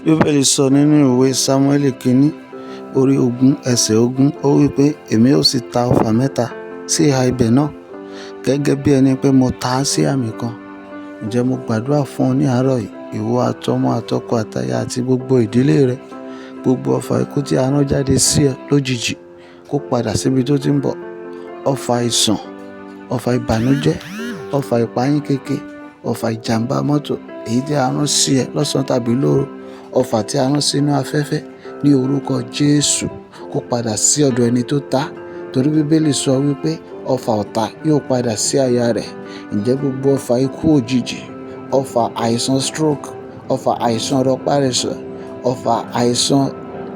Bíbélì sọ nínú ìwé Sámúẹ́lì kínní orí 20 ẹsẹ̀ 20, ó wí pé, "Èmi ó sì ta ọfà mẹ́ta sí ìhà ibẹ̀ náà, gẹ́gẹ́ bí ẹni pé mo ta á sí àmì kan." Ǹjẹ́ mo gbàdúrà fún ọ ní àárọ̀ yìí, ìwọ àtọmọ àtọkọ àtaya àti gbogbo ìdílé rẹ, gbogbo ọfà ikú tí a rán jáde sí ẹ lójijì kó padà síbi tó ti ń bọ̀. Ọfà àìsàn, ọfà ìbànújẹ́, ọfà ìpayínkeke, ọfà ìjàmbá mọ́tò, èyí tí a rán sí ẹ lọ́sàn tàbí lóru, ọfà tí a rán sínú afẹ́fẹ́ ní orúkọ Jésù kó padà sí ọ̀dọ̀ ẹni tó ta. Torí Bíbélì sọ wípé ọfà ọ̀tá yóò padà sí àyà rẹ̀. Ǹjẹ́ gbogbo ọfà ikú òjijì, ọfà àìsàn stroke, ọfà àìsàn rọpárẹsẹ̀, ọfà àìsàn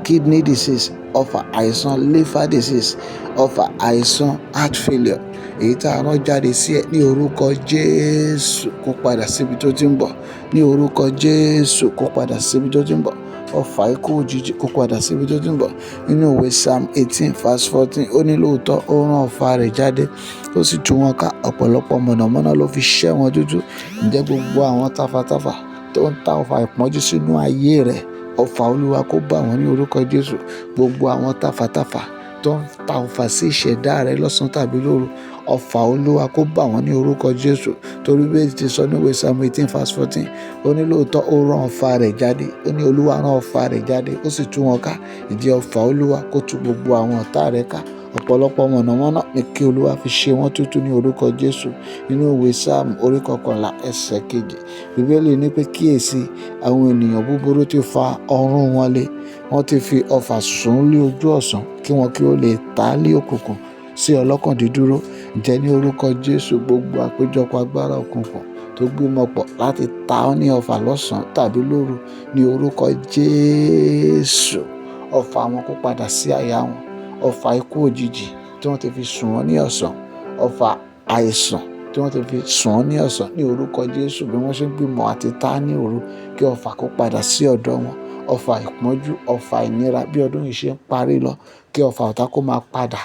kidney disease, ọfà àìsàn liver disease, ọfà àìsàn heart failure, èyí tí a rán jáde sí ẹ ní orúkọ Jésù kó padà síbi tó ti ń bọ̀. Ní orúkọ Jésù kó padà síbi tó ti ń bọ̀. Ọfà ikú òjijì kó padà síbi tó ti ń bọ̀. Nínú ìwé Psalm 18 verse 14, ó ní lóòótọ́ ó rán ọfà rẹ̀ jáde, ó sì tú wọn ká. Ọ̀pọ̀lọpọ̀ mọ̀nàmọ́ná ló fi ṣẹ́ wọn dúdú. Ǹjẹ́ gbogbo àwọn tafàtafà tó ń ta ọfà ìpọ́njú sínú ayé rẹ, ọfà Olúwa kó bá wọn ní orúkọ Jésù. Gbogbo àwọn tafàtafà tó ń ta ọfà sí ìṣẹ̀dá rẹ lọ́sàn tàbí lóru, ọfà Olúwa kó bá wọn ní orúkọ Jésù. Torí Bíbélì ti sọ nínú ìwé Psalm 18 verse 14, ó ní lóòótọ́ ó rán ọfà rẹ̀ jáde, ó ní Olúwa rán ọfà rẹ̀ jáde, ó sì tú wọn ká. Ìjẹ́ ọfà Olúwa kó tú gbogbo àwọn ọ̀tá rẹ ká. Ọ̀pọ̀lọpọ̀ mọ̀nàmọ́ná ní kí Olúwa fi ṣe wọ́n tútù ní orúkọ Jésù. Nínú ìwé Psalm orí 11 ẹsẹ̀ 7, Bíbélì ní pé kíyèsi, àwọn ènìyàn búburú ti fa ọrun wọn lé, wọ́n ti fi ọfà sùn lé ojú ọ̀sán kí wọn kí ó lè ta lé òkùnkùn sí ọlọ́kàn dídúró. Ǹjẹ́ ní orúkọ Jésù, gbogbo àpéjọpọ̀ agbára òkùnkùn tó gbìmọ̀pọ̀ láti ta ọ́ ní ọfà lọ́sàn tàbí lóru ní orúkọ Jésù, ọfà wọn kó padà sí àyà wọn. Ọfà ikú òjijì tí wọ́n ti fi sùn ọ́ ní ọ̀sán, ọfà àìsàn tí wọ́n ti fi sùn ọ́ ní ọ̀sán ní orúkọ Jésù, bí wọ́n ṣe ń gbìmọ̀ àti ta ní òru, kí ọfà kó padà sí ọ̀dọ̀ wọn. Ọfà ìpọ́njú, ọfà ìnira bí ọdún yìí ṣe ń parí lọ, kí ọfà ọ̀tá kó máa padà.